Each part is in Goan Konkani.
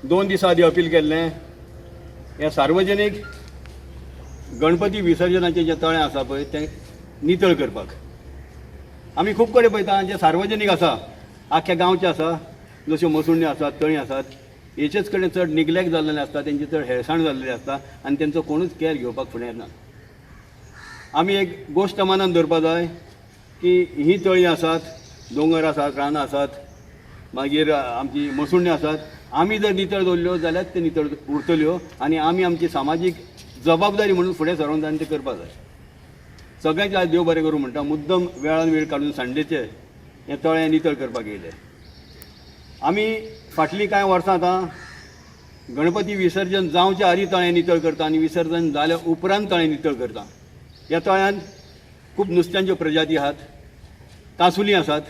2 दिसां आदीं अपील केल्लें, हें सार्वजनीक गणपती विसर्जनाचें जें तळें आसा पळय तें नितळ करपाक. आमी खूब कडेन पळयता जें सार्वजनीक आसा, आख्ख्या गांवचें आसा, जश्यो मसुंड्यो आसात, तळीं आसात, हेचेच कडेन चड निग्लेक्ट जाल्लें आसता, तेंची चड हेळसाण जाल्लेली आसता आनी तेंचो कोणूच कॅर घेवपाक फुडें येना. आमी एक गोश्ट मनान दवरपा जाय की हीं तळीं आसात, दोंगर आसात, रानां आसात, मागीर आमची मसुंडी आसात, आमी जर नितळ दवरल्यो जाल्यार त्यो नितळ उरतल्यो आनी आमी आमची सामाजीक जबाबदारी म्हणून फुडें सरोन जाय आनी तें करपाक जाय. सगळ्यांचे आयज देव बरें करूं म्हणटा, मुद्दम वेळान वेळ काडून संडेचे हें तळें नितळ करपाक येयले. आमी फाटलीं कांय वर्सां आतां गणपती विसर्जन जावच्या आदीं तळें नितळ करता आनी विसर्जन जाल्या उपरांत तळें नितळ करता. ह्या तळ्यांत खूब नुस्त्यांच्यो प्रजाती आहात, कांसुलीं आसात.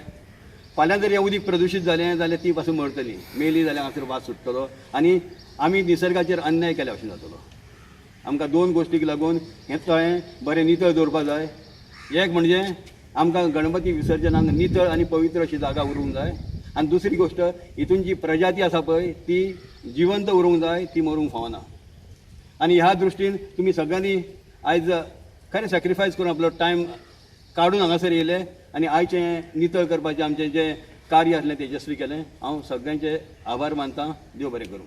फाल्यां जर हें उदीक प्रदुशीत जालें जाल्यार ती पासून मरतली, मेली जाल्यार हांगासर वास सुट्टलो आनी आमी निसर्गाचेर अन्याय केल्या भशेन जातलो. आमकां 2 गोश्टीक लागून हें तळें बरें नितळ दवरपाक जाय. एक म्हणजे आमकां गणपती विसर्जनाक नितळ आनी पवित्र अशी जागा उरूंक जाय आनी दुसरी गोश्ट हितून जी प्रजाती आसा पळय ती जिवंत उरूंक जाय, ती मरूंक फावना. आनी ह्या दृश्टीन तुमी सगळ्यांनी आयज खरें सॅक्रिफायस करून आपलो टायम काडून हांगासर येयले आनी आयचें नितळ करपाचें आमचें जें कार्य आसलें तेजस्वी केलें. हांव सगळ्यांचे आभार मानतां. देव बरें करूं.